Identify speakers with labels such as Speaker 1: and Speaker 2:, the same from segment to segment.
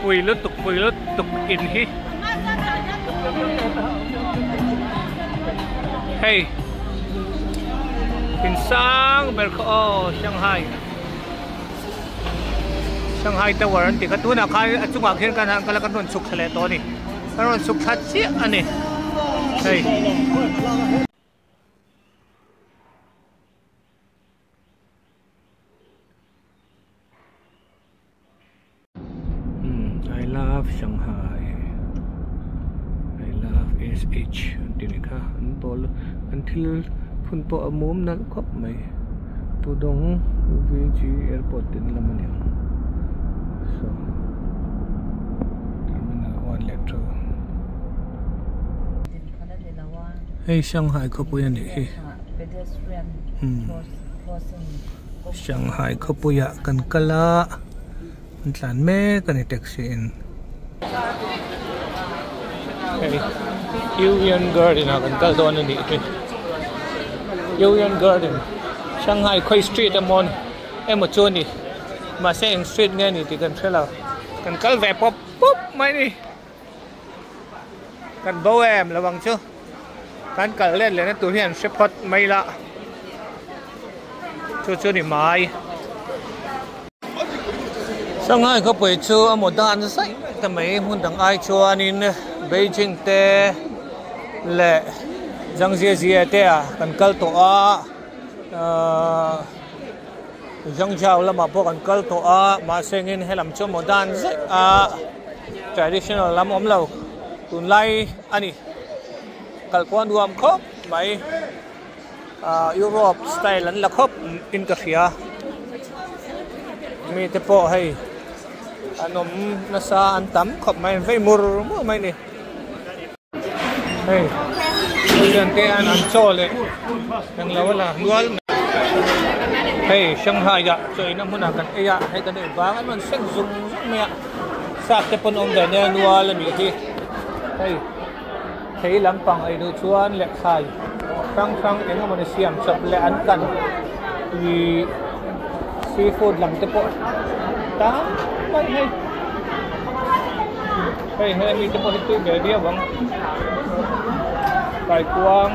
Speaker 1: Pui lutuk pui lutuk in hi hei in sang ber kha aw Shanghai Shanghai Tower an tih kha tunah khan a chungah khian kan han kal a kan rawn chhuk thla leh tawh a ni kan rawn chhuk thla chiah a ni hei. I love Shanghai I love SH an tih leh kha an bawl an thil phun pawh a mum nalh khawp mai Pudong V G airport tih na lam a ni ang saw terminal 1 leh 2 hei Shanghai khawpui a nih hi Shanghai khawpuiah kan kal a an tlan mek a ni taxi in hei Union Garden ah kan kal dawn a nih hi Union Garden Shanghai khawi street emaw emaw chu a ni mahse eng street nge a ni tih kan hre lo kan kal ve pawp pawp mai a ni. Kan bo em lo ang chu. Kan kal let lehna tur hi an hre phawt mai la. Chu chu ni mai. Shanghai khawpui chu a maw dan zaih ta mai hmun dang ai chuanin Beijing te leh Zhangjiajie te ah kan kal tawh a ahh Zhangjiao lamah pawh kan kal tawh a mahse engin helam chu a maw dan zaih a. Traditional lam awm lo tunlai a ni kalkual nuam khawp mai ah Europe style an la khawp in ka hria mite pawh hei an awm nasa an tam khawp mai an vei mur mur mai a ni hei thian te an an chaw leh englo a la nual mai hei Shanghai ah chaw eina hmunah kan ei a hei kan ei vang an rawn seng zung zung mai a. Sap te pawn awm ve nia nual a nih hi hei thei lampang ei duh chuan leh thlai hrang hrang eng emawni siam chawp leh an kan ihh seafood lam te pawh tam mai hei hei he mi te pawh hi tui ve viau ang kaikuang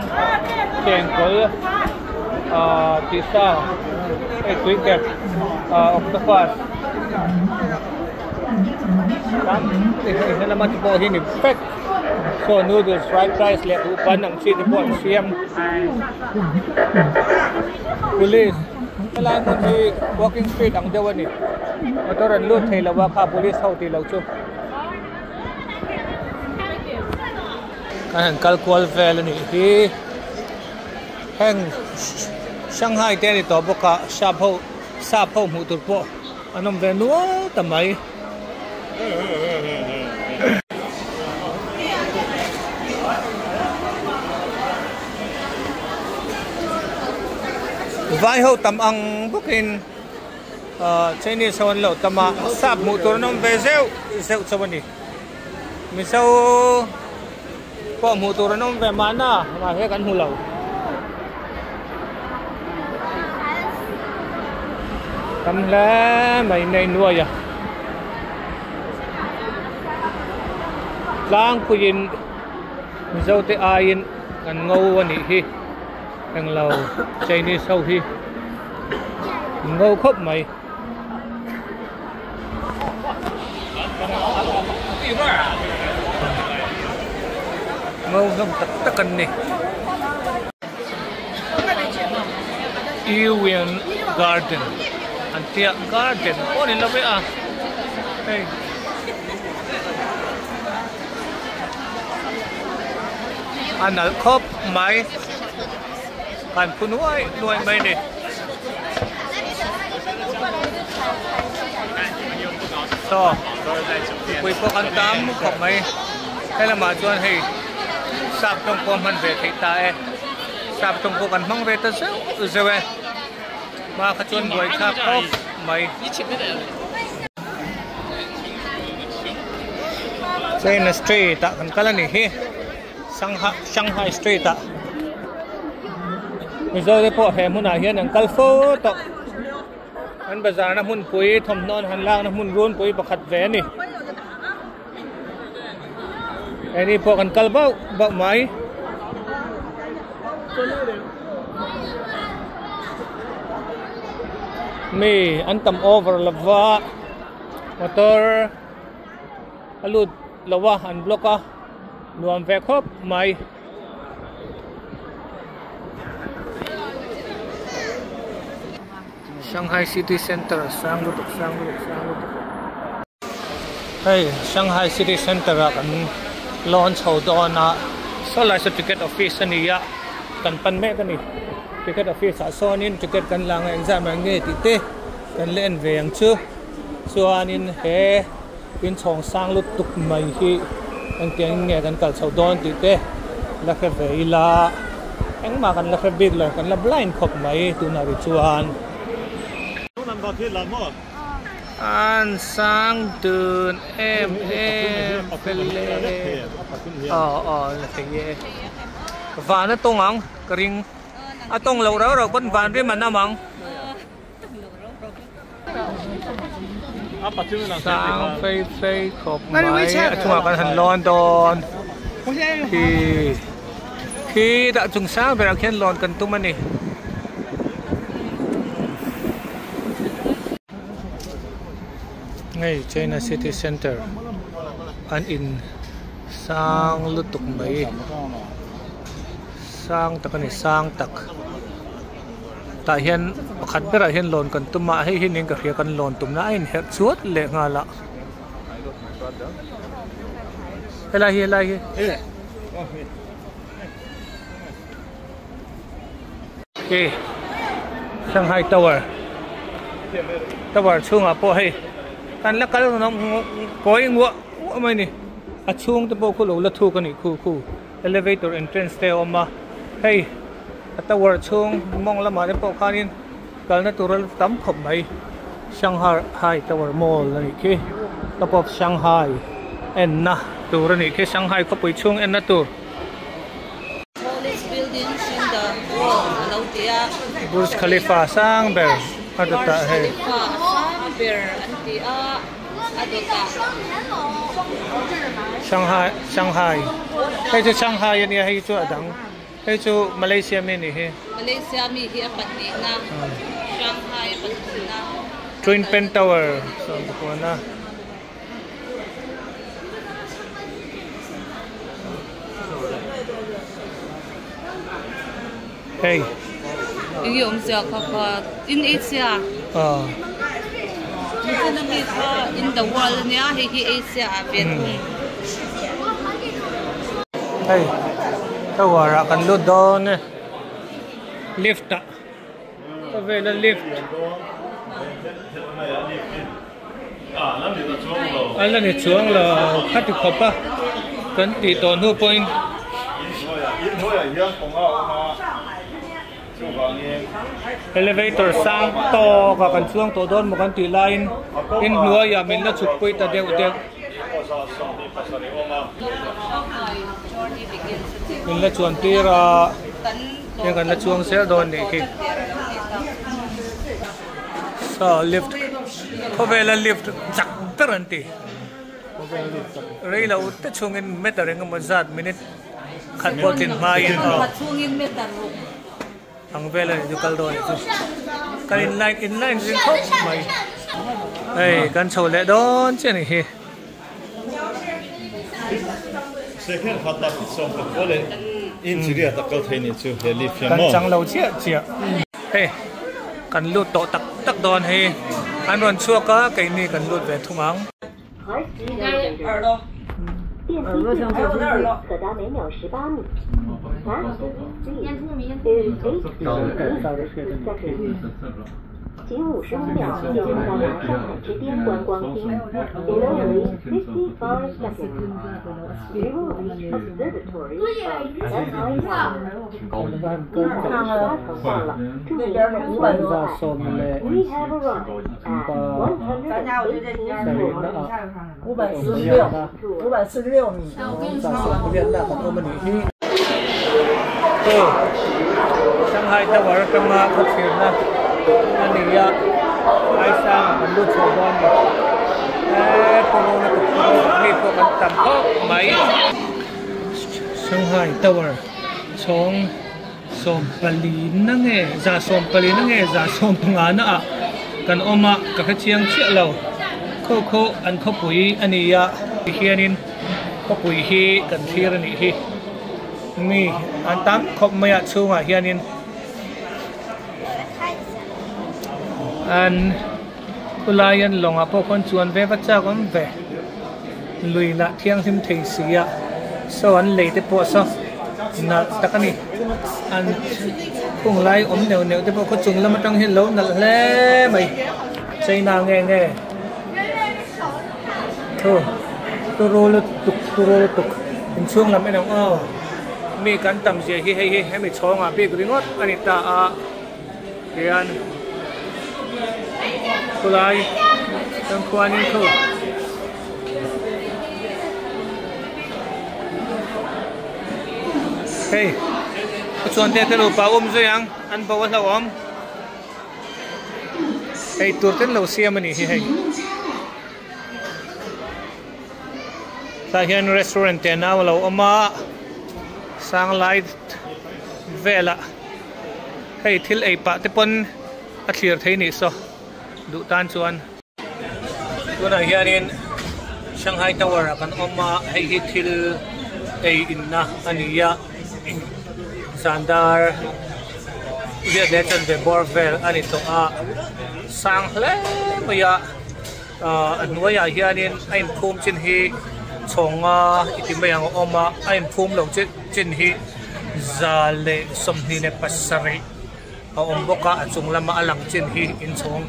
Speaker 1: chengkawl ahh tihsa hei tuikep ahh octopus. Tam hei helama te pawh hi ni vek saw noodles fried rice leh duhpan ang chi te pawh an siam police helai hmun hi walking street ang deuh a ni motor an lut thei lo a kha police ho tih loh chu an han kal kual vel a nih hi heng Shanghai te a ni tawh bawk a sap ho sap ho hmuh tur pawh. An awm ve nual ta mai. Vai ho tam ang bawkin Chinese ho an lo tam a, sap hmuh tur an awm ve zeuh zeuh chauh a ni. Mizo pawh hmuh tur an awm ve mahna mahse kan hmu lo. Tam hle mai nei nuai a tlangpuiin Mizo te aiin kan ngo a nih hi englo Chinese ho hi an ngo khawp mai. Ngo hlawm tak tak an ni. Ewan Garden an tia garden pawh a ni lo e a hei. A nalh khawp mai kan phu nuai nuai mai a ni. Saw mipui pawh kan tam khawp mai helamah chuan hei sap tawng pawh a hman ve theih ta e sap tawng pawh kan hmang ve ta zeuh zeuh e hma kha chuan buai thlak khawp mai. China street ah kan kal a nih hi Shanghai street ah Mizo te pawh he hmunah hian an kal fo tawh an bazar na hmunpui thawmhnaw an han lakna hmun runpui pakhat ve a ni. Keini pawh kan kal bauh bauh mai. Mi an tam over lova motor a lut lo a an block a nuam ve khawp mai. Shanghai City Center sang lutuk sang lutuk sang lutuk hei Shanghai City Center ah kan lawn chho dawn a saw lai saw ticket office a ni a kan pan mek a ni ticket office ah sawnin ticket kan la ang a engzah mai nge tih te kan la en ve ang chu chuanin he inchhawng sang lutuk mai hi engtiang in nge kan kal chho dawn tih te la hre ve ila engmah kan la hre bik lo kan la blind khawp mai tunah ri chuan. An sang dun em em fel e aw aw la thei e van a tawng ang ka ring a tawng loh rau rau pawn van rim a nam ang. Sang phei phei khawp mai a chungah kan han lawn dawn khi khi dah chung sang berah khian lawn kan tum a ni. Hei China City Center an in sang lutuk mai sang tak a ni sang tak. Tah hian pakhat berah hian lawn kan tum a hei hi nen ka hria kan lawn tumna a inherh chuat leh nghal a helai hi helai hi khi Shanghai Tower Tower chhungah pawh hei kan la kal kawi nguah nguah mai a ni a chhung te pawh khu lo la thuk a nih khu khu. Elevator entrance te a awm a hei a tower chhung mawng lamah te pawh khanin kalna tur a tam khawp mai Shanghai tower mall a nih khi top of Shanghai enna tur a nih khi Shanghai khawpui chhung enna tur. Burj Khalifa sang ber a dawtah hei. Shanghai Shanghai hei chu Shanghai a nia hei chu a dang hei chu Malaysia mi a nih hi.
Speaker 2: Malaysia mi hi a pahnihna Shanghai a pathumna.
Speaker 1: Twin Pen Tower sawn ka huan a. Hei.
Speaker 2: Enge awmzia kha kha in Asia.
Speaker 1: Aw.
Speaker 2: Nichina mi kha in the world ania hei hi Asia ah ve thung.
Speaker 1: Hei tower ah kan lut dawn e lift ah khawvela lift a la ni chuang lo khati khawp a kan tih tawh hnu pawhin. Elevator sang tawk a kan chuang tawh dawn maw kan tih laiin inhnuaiah min la chhuk pui ta deuh deuh. Min la chuan tir a heng kan la chuang zel dawn nih khi. Saw lift khawvela lift chak ber an ti. Rei lo te chhungin meter engemaw zat minute khat pawh tlin hmain aw ang vel a nih chu kal dawn nih chu kan in line in line zing khawp mai hei kan chho leh dawn chiah a nih hi. Kan chang lo chiah chiah hei kan lut tawh tak tak dawn hei an rawn chhuak a keini kan lut ve thung ang. Shanghai Tower atanga khawchhirna a ni a, Aisanga kan lut chhuah dawn a ni. He corona tukverh mi pawh kan tam khawp mai. Shanghai Tower chhawng 14 na nge 114 na nge 115 na ah kan awm a ka hrechiang chiah lo khaw khaw an khawpui a ni a tihianin khawpui hi kan thlir a nih hi mi an tam khawp mai a chhungah hianin an khulai an lawngah pawh khawn chuan ve va chak awm ve lui lah thianghlim thei si a saw an lei te pawh saw nalh tak a ni an khung lai awm neuh neuh te pawh khaw chung lam atang hian lo nalh hle mai china nge nge thu turu lutuk turu lutuk inchhung lam en ang aw mi kan tam zia hi hei hi hemi chhawngah bik ringawt a ni ta a hian khulai chuan khuanin khu hei ka chuan te te nupa awm zui ang an bo a hlauhawm hei tur ten lo siam a nih hi hei tah hian restaurant te nau a lo awm a sang lai velah hei thil ei pah te pawn a thlir thei nih saw duh tan chuan. Tunah hianin Shanghai Tower ah kan awm a hei hi thil ei inna a ni a zan dar riat leh chanve bawr vel a ni tawh a sang hle mai a ahh a hnuaiah hianin a inphum chin hi chhawnga i ti mai ang a awm a a inphum loh chin hi 127 a awm bawk a a chung lama a lang chin hi inchhawng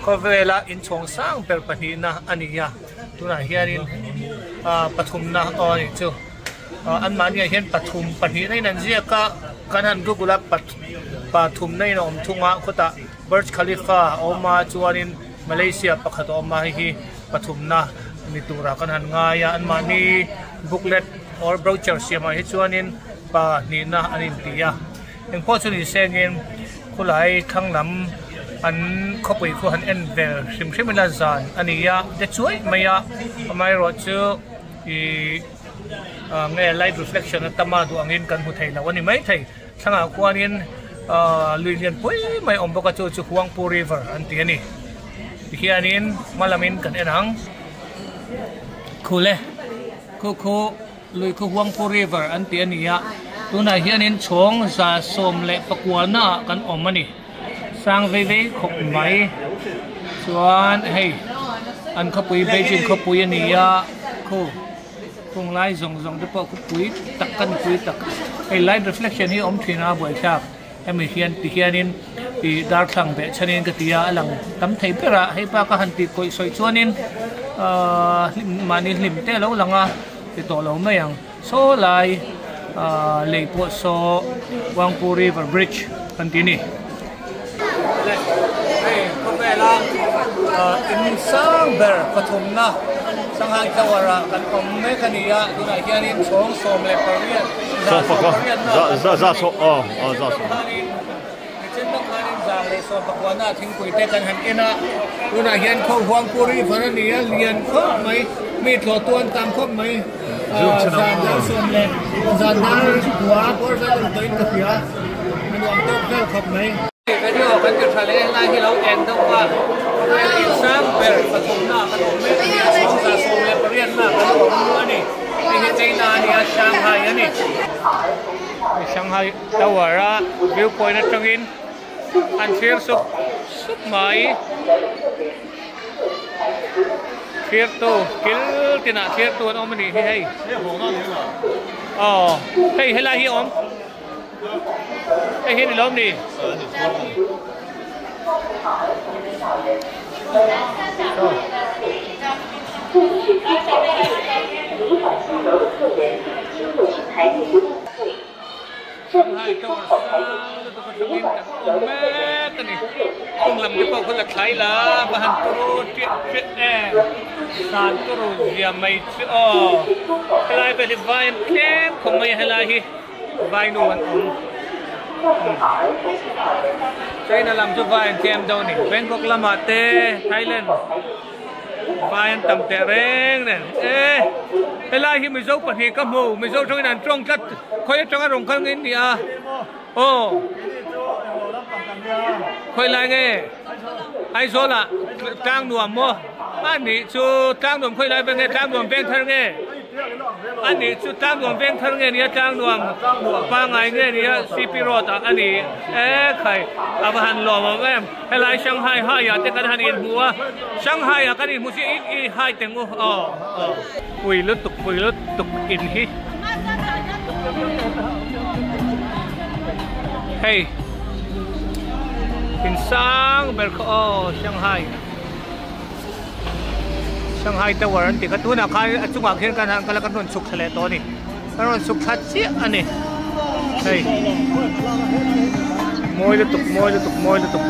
Speaker 1: khawvela inchhawng sang ber pahnihna a ni a tunah hianin ah pathumna aw a nih chu ah anmahniah hian pathum pahnihna in an ziak a kan han google a pathumna in a awm thung a khawtah Burj Khalifa a awm a chuanin Malaysia pakhat a awm a hei hi pathumna ni turah kan han ngai a anmahni booklet or brochure siamah hi chuanin pahnihna an inti a. Engpawh chu ni sengin khulai thlang lam an khawpui khu han en vel hrim hrim ila zan a ni a de chuai mai a amaherawhchu ih ah nge light reflection a tam a duh angin kan hmu thei lo a ni maithei thlangah khuanin ah lui lian pui mai a awm bawk a chu chu Huangpu river an ti a ni tihianin hma lamin kan en ang khule khu khu. Lui khu Huangpu River an ti a ni a, tunah hianin chhawng 119 ah kan awm a ni. Sang vei vei khawp mai chuan hei an khawpui Beijing khawpui a ni a, khu khung lai zawng zawng te pawh khawpui tak a ni pui tak. Hei light reflection hi a awm thin a buaithlak hemi hian ti hianin ih darthlang beh chhanin ka ti a, a lang tam thei ber a, hei bak a han tih kawih sawi chuanin ahh mahni hlim te a lo lang a. Ti tawh lo mai ang. Saw lai ahh lei pawh saw Wangpu River Bridge kan ti a ni. Le hei khawvela ahh in sang ber pathumna Shanghai Tower ah kan awm mek a ni a tunah hianin chhawng 18 za 18 na ah kan awm a ni. Nichin lawk khanin 119 ah thingpui te kan han en a, tunah hian khaw Huangpu River a ni a, lian khawp mai, mi tlawh tu an tam khawp mai, zan dar sawm leh zan dar kua bawr vel a tawhin ka hria, a nuam tawk vel khawp mai. Video kan ti tha leh helai hi lo en deuh a, khawvel insang ber pathumna ah kan awm mek a ni a, chhawng 18 na ah kan awm a ni, hei hi China a ni a, Shanghai a ni. Shanghai Tower a view point atangin an thlir sup sup mai thlir tu kil tinah thlir tu an awm a nih hi hei aw hei helai hi a awm hei hi a ni lawm ni. Shanghai Tower sang lutuk atangin kan awm mek a ni. Chung lam te pawh khaw la thlai la va han turu tiah tiah em san turu zia mai chu aw helai vel hi vai an tlem khawp mai a helai hi vai nu an awm China lam chu vai an tlem deuh a ni Bangkok lamah te Thailand. Vai an tam teh reng nen e helai hi Mizo pahnih ka hmu Mizo tangin an tawng tlat khawi atanga rawn kal nge ni a aw khawi lai nge Aizawl ah tlang nuam maw a nih chu tlang nuam khawi lai vel nge tlang nuam veng thar nge a nih chu tlang nuam veng thar nge nia tlang nuam pangai nge nia CP road ah a ni e khai a va han lawm awm em helai Shanghai hai ah te kan han inhmu a Shanghai ah kan inhmu chiah i i hai teng u aw aw pui lutuk pui lutuk in hi hei in sang ber kha aw Shanghai. Shanghai Tower an tih kha tunah khan a chungah khian kan han kal a kan rawn chhuk thla leh tawh a ni kan rawn chhuk thla chiah a ni hei mawi lutuk mawi lutuk mawi lutuk.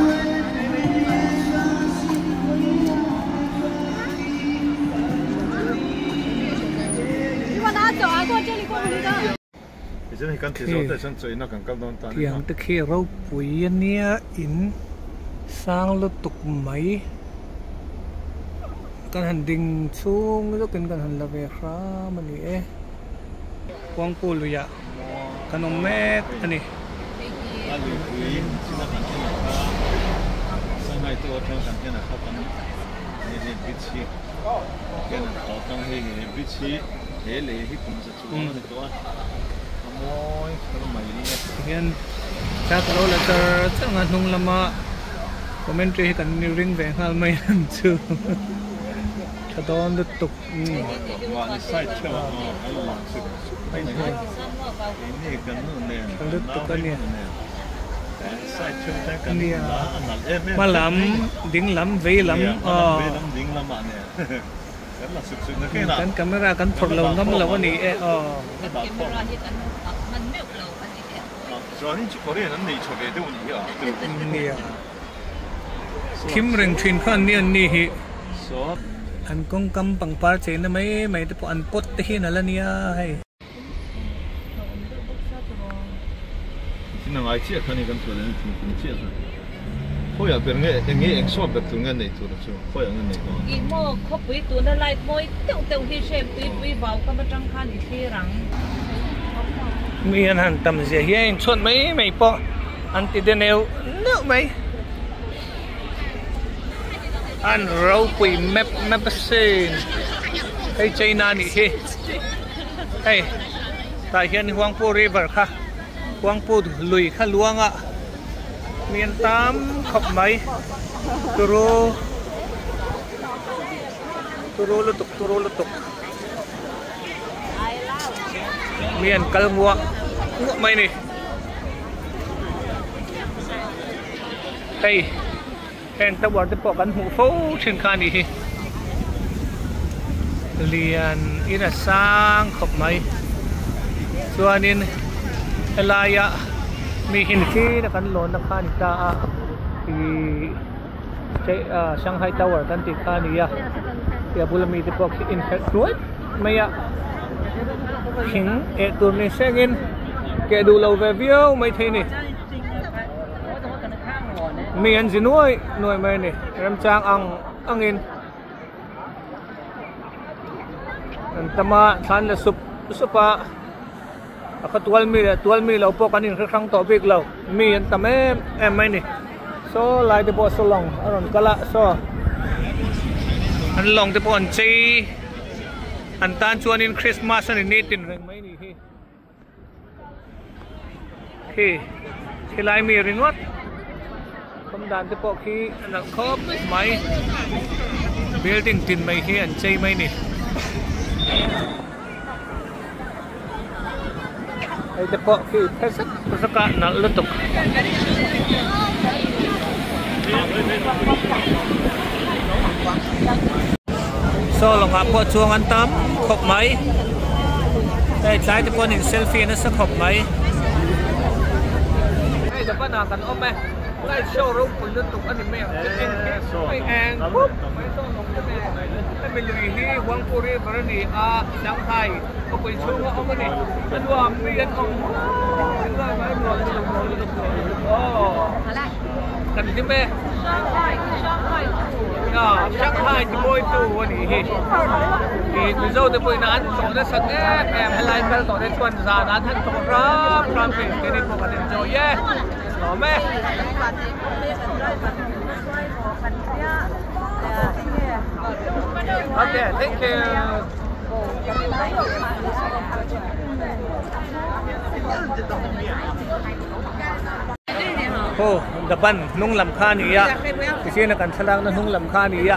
Speaker 1: Tiang te khi ropui a nia in sang lutuk mai kan han ding chhung zawkin kan han la ve hram a ni e Kuangpu luiah kan awm mek a ni. Tihian thla ka lo la char char ang a hnung lama commentary hi kan ring ve nghal mai ang chu tha dawn lutuk tha lutuk a ni nia hma lam ding lam vei lam aw. Kan camera kan phawrh lo ngam lo a ni e aw. Nia. Thim reng thin kha an ni an ni hi. An kawngkam pangpar cheina mai mai te pawh an pot te hian a la nia hei.
Speaker 3: Thing a ngai chiah kha ni kan thuah leh thingkung chiah kha khawiah ber nge eng nge eng sawt ber tur nge nei tur chu khawiah nge nei dawn.
Speaker 2: Ih maw khawpui tuna light mawi deuh deuh hi hrem tuipui vau kam atang khan i thlir ang.
Speaker 1: Mi an han tam zia hi a inchhuat mai mai pawh an ti de neuh neuh mai. An ropui map map asin hei China nih hi. Hei tah hian Huangpu river kha Huangpu lui kha luanga mi an tam khawp mai turu turu lutuk turu lutuk mi an kal nguah nguah mai a ni hei heng tower te pawh kan hmuh fo thin kha a nih hi lian in a sang khawp mai chuanin helaia mi hi nichin a kan lawn na kha a ni ta a ihh Shanghai tower kan tih kha a ni a tih a bula mite pawh khi inherh hnuai mai a thing eh tur ni sengin keh duh lo ve viau maithei a ni. Mi an zi nuai nuai mai a ni remchang ang angin an tam a thlan la sup sup a a khaw tual mi leh tual mi lo pawh kan inhre hrang tawh bik lo mi an tam em em mai a ni saw lai te pawh saw lawng a rawn kal a saw an lawng te pawh an chei an tan chuanin Christmas a ni nitin reng mai a nih hi. Khi khilai mi ringawt awm dan te pawh khi a nalh khawp mai building tin mai hi an chei mai a ni hei te pawh khi phe zak zak a nalh lutuk. Saw lawngah pawh chuang an tam khawp mai hei tlai te pawh an in selfie nasa khawp mai hei daban ah kan awm e light show ropui lutuk a ni mai ang chu eng hi hei eng khup mai saw lawng te nen hemi lui hi Huangpu river a ni a Shanghai khawpui chhunga awm a ni a nuam mi an awm nuai mai nuam lutuk nuam lutuk nuam lutuk aw kan hlim e. Shanghai ti mawi tu a nih hi. Ih Mizo te pawhin an tlawh nasat em em helai kal tawh te chuan zanah an han tlawh hram hram thin keini pawh kan enjoy e lawm e. Okay, thank you. Aw the ban hnung lam kha a ni a tichuan kan thlalak na hnung lam kha a ni a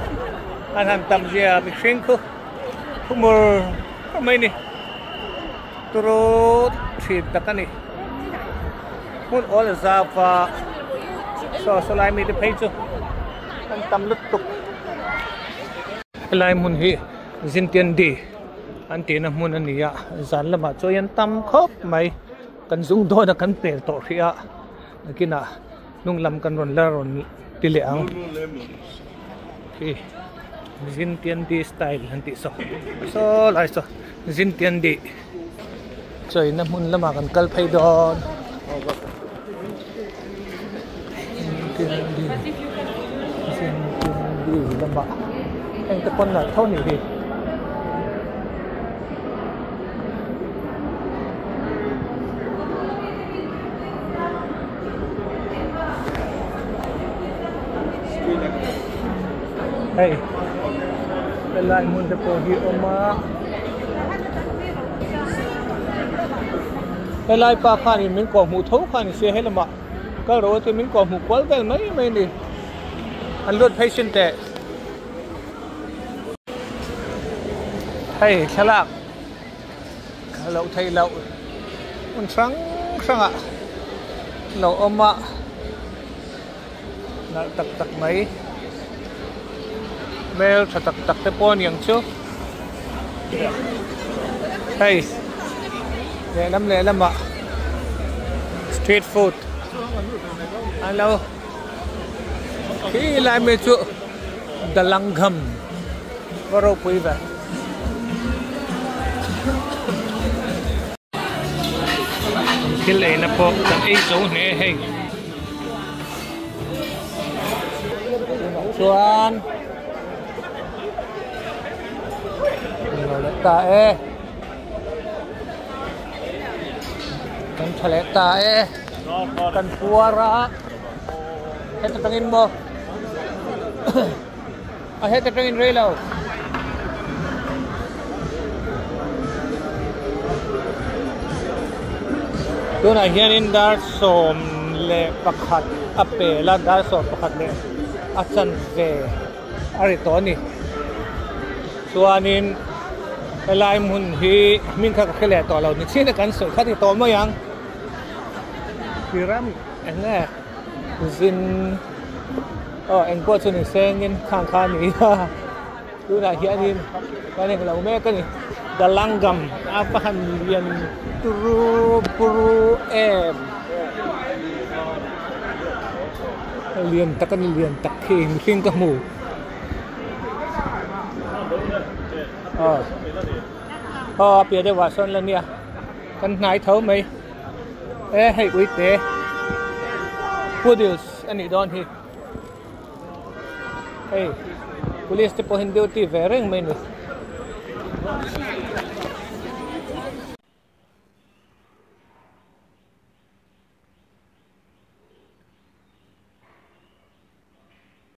Speaker 1: an han tam zia mihring khu khu mur mur mai a ni turu thin tak a ni hmun awl zau va saw saw lai mite phei chu an tam lutuk helai hmun hi Zintiandi an tihna hmun a ni a zan lamah chuan an tam khawp mai. Kan zung dawn a kan pel tawh hrih a, nakinah hnung lam kan rawn la rawn ti leh ang. Khi Zintiandi style an tih saw saw lai saw Zintiandi chawina hmun lamah kan kal phei dawn. Zintiandi Zintiandi lamah heng te pawn nalh tho a nih hi. Hei helai hmun te pawh hi awm a helai pa khanin min kawhhmuh tho kha ni sia helamah kal rawh chu min kawhhmuh kual vel mai mai a ni an lut phei sin teh. Hei thlalak loh theih loh hmun hrang hrangah lo awm a nalh tak tak mai hmel tha tak tak te pawh a ni ang chu hei lehlam lehlamah street food an lo khi lai mai chu. Dalangham va ropui ve. Thil eina pawh kan ei zo hle hei. Chuan lo leh ta e. Kan tha leh ta e. Kan puar a. Heta tangin maw a heta tangin rei lo. Tunah hianin dar 11 a pel a, dar 11 leh a chanve a ri tawh a ni. Chuanin helai hmun hi hming kha ka hre leh tawh lo ni chin a kan sawi kha ni tawh mai ang. Pyramid eng nge zin aw eng pawh chu ni sengin khang kha a ni a tunah hianin kan eng lo mek a ni Dalangam a va han lian turu buru em lian tak a ni lian tak khi mihring ka hmu aw aw a piah deuh ah sawn la nia kan hnai tho mai. E hei uite poodles a nih dawn hi hei police te pawhin duty ve reng mai a ni.